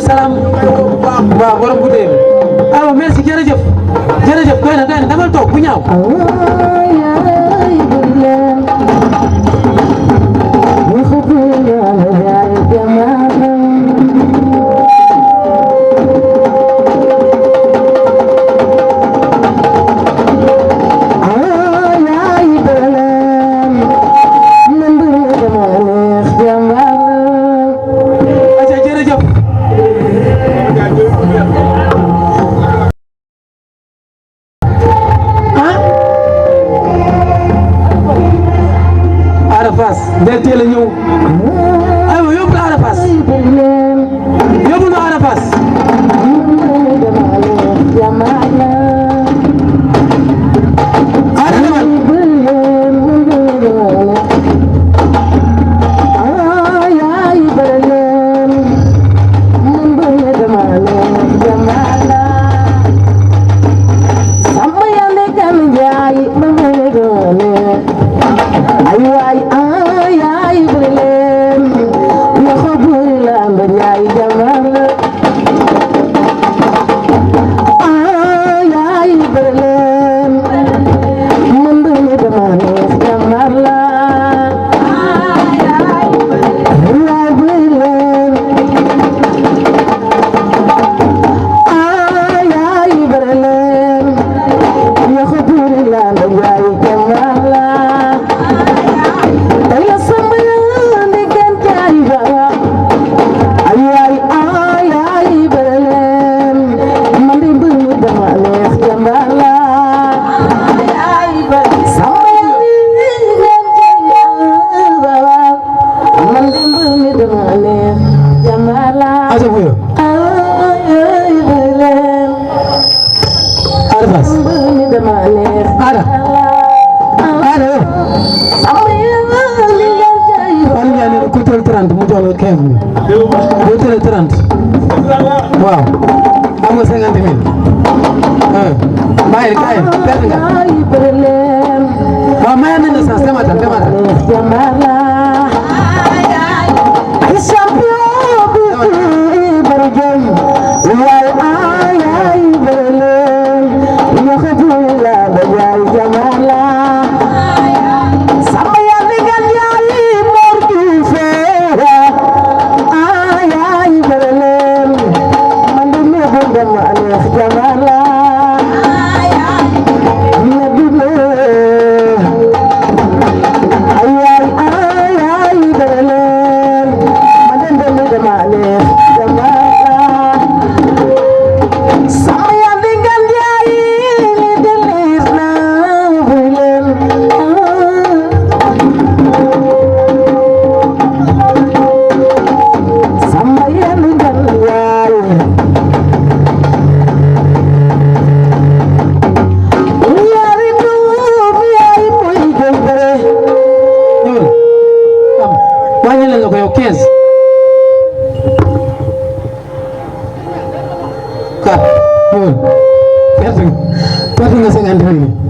salaam waaw borom bu dee awa merci jërëjëf jërëjëf doy na demal toog bu ñaaw del teel a ñëw aywa yóbbu la Ada Fass yóbbu na Ada Fass Ada demal waaw am nga 50 000 bàyyi kaay perte nga waaw maye nañ la sens dematal perte nga 50 000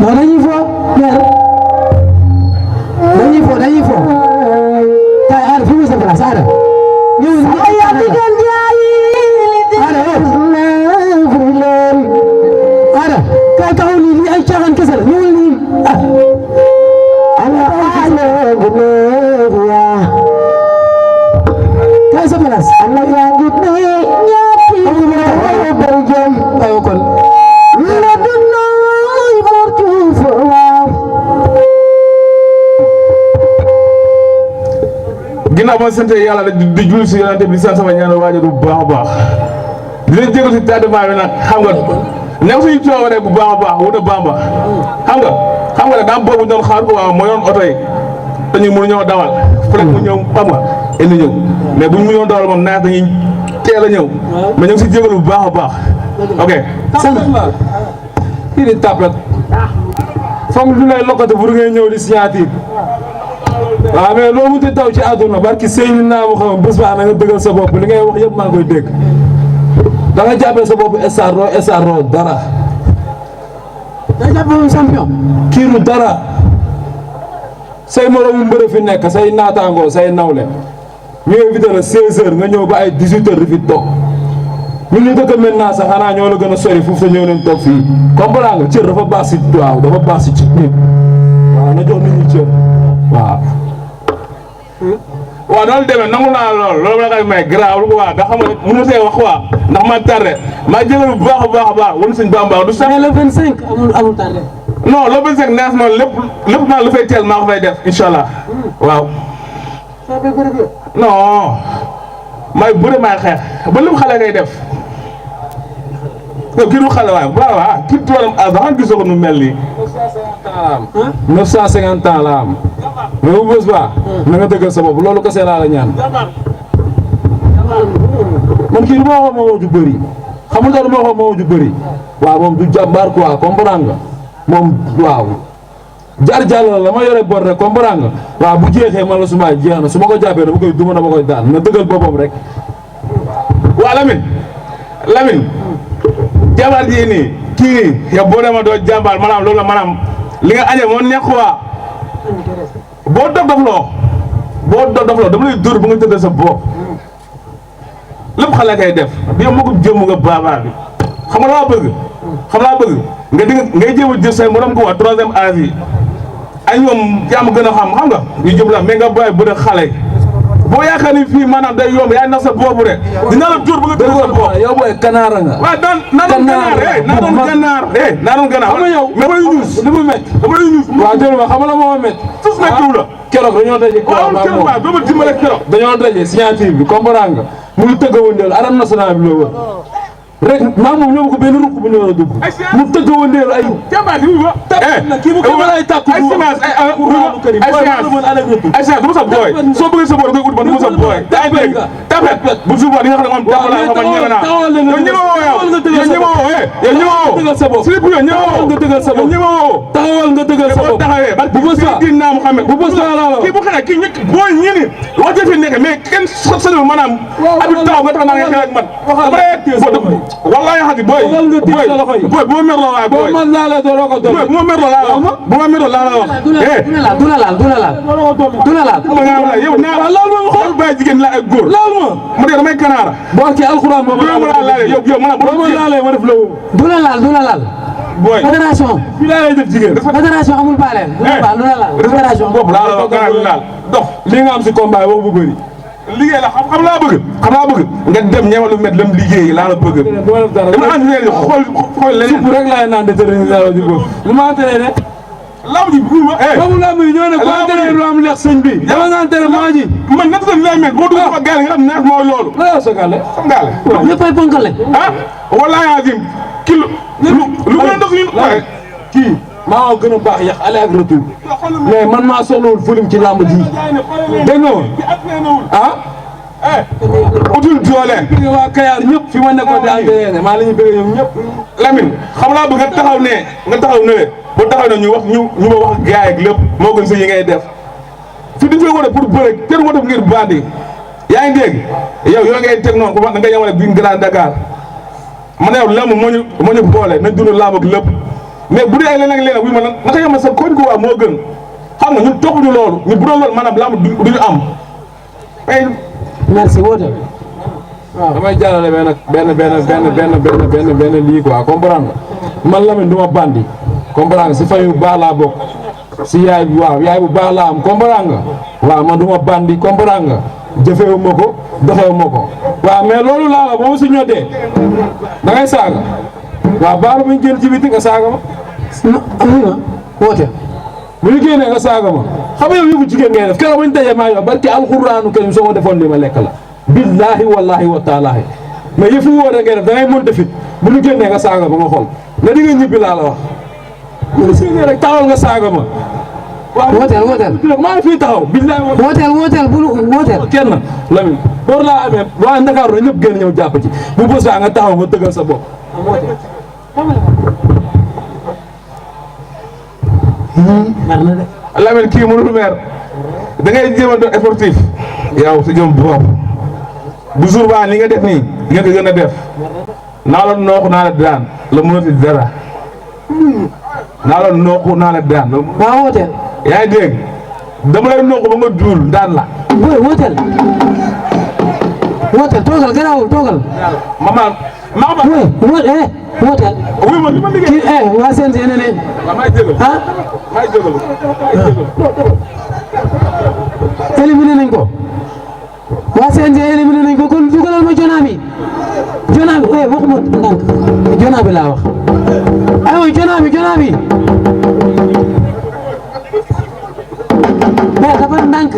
non dañuy fo dañuy fo kay Ada fi mu sa place Ada ñëw Ada kay taxaw ni li ay caaxaan kese la ñëwal nii kay sa place Allah yaa ngi ayo kon ginnaaw ma sant yàlla di julli si yonent bi di sant sama ñaanal waajur bu baax a baax di leen jégal si tardement bi nag xam nga nekk suñu coobare bu baax a baax wut a Bamba xam nga nag daa boobu doon xaar ko waaw moo yoon oto yi te ñu mënu ñëw dawal fekk mu ñëw xam nga indi ñëw mais buñ mënoon dawal moom naaj dañuy teel a ñëw mais ñu ngi si jégal bu baax a baax ok kii di tap rek foog du lay lokkati pour ngay ñëw di signature waaw mais loo mënti taw ci àdduna barki sëñ naa ma xam bés ba na nga dëggal sa bopp li ngay wax yëpp maa ngi koy dégg da nga jàppee sa bopp star ro dara day jàpp moom champion. kii du dara say moromu mbër fi nekk say naataangoo say nawle ñu invité la 16h nga ñëw ba ay 18h di fi toog ñun ñu dëkk maintenant sax xanaa ñoo la gën a sori foofu te ñëw nañ toog fii comprendre nga cër dafa baax si waaw dafa baax si ci nit waaw na jox nit ñi cër waaw. waaw noonu demee nangu naa loolu la koy may garaawul ko waa nga xam nga mënu see wax waa ndax ma tardé maa jégalu bu baax a baax a baax wala suñ bambaax du sax. mais le 25 amul tardé. non le 25 nees na lépp naa lu fay teel maa ko fay def incha allah waaw. non may bëre may xeex ba lépp xale ngay def. kii du xale waaye waaw kii toolam ah ba gisoo ko nu mel nii. 950 ans la am mais bu bés ba na nga dëggal sa bopp loolu kese laa la ñaan man kii du ma wax moo ju bëri xamul tax du ma wax moo ju bëri waaw moom du jàmbaar quoi comprendre nga moom waaw jaar jàll la ma yore bor rek comprendre nga waaw bu jeexee man la su ma jeex na su ma ko jàppee dama koy duma dama koy daan na dëggal boppam rek. waa Lamine jabar ji nii kii nii yow boo demee doo jàmbaar maanaam loolu la maanaam li nga añee moo neex waa boo dof dofloo dama lay dóor bu nga tëdd sa bopp lépp xale kay def bi yow moo ko jëmm nga baabaa bi xam nga laa bëgg nga di ngay jéem a jël say morom ko waa troisième âge yi ay ñoom yaa ma gën a xam nga ñu jub la mais nga bàyyi bu dee xale boo yaakaar ni fii maanaam day yomb yaay nax sa boobu rek dina la dóor ba nga tëdd sa bopp yow booy kanaara nga. waaw naa doon ganaar xam nga yow mais damay ñuus li mu métti damay ñuus waaw dégg nga xam nga la moo métti sus méttiw la keroog dañoo daje waaw doo ma dimbale keroog dañoo daje signature bi comprendre nga mu ngi tëgg a wëndeel arène nationale bi la wër rek maa moom ñoo ko benn ruq bu ñu war a dugg mu tëgg a wëndeel ay jàmbaar bi wa kii bu ko ay tàkku ay semence ay semence du ma sa booy soo bëggee sa booy da koy ut man du ma sa booy daa dégg tapet bu suba di nga xam ne moom tapet laa xam ñeme naa yow ñeme woo slip yo ñeme woo nga dëggal sa bopp taxawal nga dëggal sa bopp taxawee bu bës ba dinaa Muhammad bu bës ba la kii bu xeex kii ñëkk booy ñi ni wax fi nekk mais kenn sañul maanaam abi taxaw nga tax naa nga xeex ak man wallahi xati booy booy bu ma merloo waaye booy man laa la doo ko doon bu ma merloo laa la wax bu ma merloo laa la wax du la laal yow naa laal ma xool bàyyi jigéen la ak góor laal ma de damay kanaara boo ci alxuraan boobu yow ma laalee ma def la du la laal booy fédération fii laa lay def jigéen fédération amul baale du la laal fédération boobu laa la wax kanaara laal dox li nga am si combat wax bu bëri liggéey la xam laa bëgg nga dem ñewalu met lam liggéey laa la bëgg dama entraîné xool leneen suuf rek laay naan déterminé la di ko lu ma entraîné lamb ji buuma boobu lamb yi ñoo ne ko entraîné lu am leex sëñ bi dama nga entraîné maa ji man naka sa lay met boo dugg sama gaale nga xam neex mooy loolu la yow sa gaale sam gaale ñëppay ponkal wallahi azim kilo lu gën a dox ñu kii maa gën a baax yàq aller ak retour mais man maa soxlawul volume ci lamb ji dégg nga utul doole waa Kayar ñëpp fi ma nekkoon di entraîné maa la ñu bëgg ñoom ñëpp Lamine xam laa bëgg nga taxaw ne bu taxaw ne ñu wax ñu ma wax gaay ak lépp moo gën sa yi ngay def fi dañ fay wane pour bëre kenn moo def ngir bandi yaa ngi dégg yow yoo ngay teg noonu ko da nga yemale bi Grand Dakar man yow lamb moo ñu boole nañ dund lamb ak lépp mais bu dee ay leneen ak leneen wuy ma naka yemal sa koñ ko waa moo gën xam nga ñun topp ñu loolu ñu bu doon loolu maanaam lamb duñu am merci woote waaw damay jàllale benn lii quoi comprendre nga man Lamine du ma bandi comprendre nga si famille bu baax laa bokk si yaay bu baax laa am comprendre nga waaw man du ma bandi comprendre nga jëfewu ma ko doxewu ma ko waaw mais loolu laa la ba ma si ñoddee da ngay saaga waaw baalu bu ñu génn ci biti nga saaga ma woote bu ñu génnee nga saaga ma xam nga yow yëfu jigéen ngay def keroog bu ñu dajee maa yow barki alxuraanu karim soo ko defoon li ma lekk la billaahi wallaahi wa taalaahi mais yëfu wóor rek ngay def da ngay monte fit bu ñu génnee nga saaga ma nga xool nga di nga ñibbi laa la wax bu ñu génnee rek taxawal nga saaga ma waaw wooteel maa ngi fii taxaw billaahi wooteel bul wooteel kenn Lamine door laa amee waa Ndakaaru na ñëpp génn ñëw jàpp ci bu bës nga taxaw nga dëggal sa bopp Lamine kii mënul meer da ngay jéem a doon sportif yow si jëm bopp bu jour ba li nga def nii nga ko gën a def naa la noox naa la daan la mënati dara naa la nooku naa la daan. waaw wooteel. yaa ngi dégg dama lay nooku ba nga duul daan la. booy wooteel. wooteel toogal garaawul toogal. maman maa ma. wooteel. oui ma li ma liggéey. kii waa CNG ne ne. waaw maa ngi jégalu. ah. maa ngi jégalu. éliminé nañ ko. waa CNG éliminé nañ ko kon dugalal ma Jona bi. Jona bi waxuma ndànk Jona bi laa wax. aywa Jona bi. mais dafa ndànk.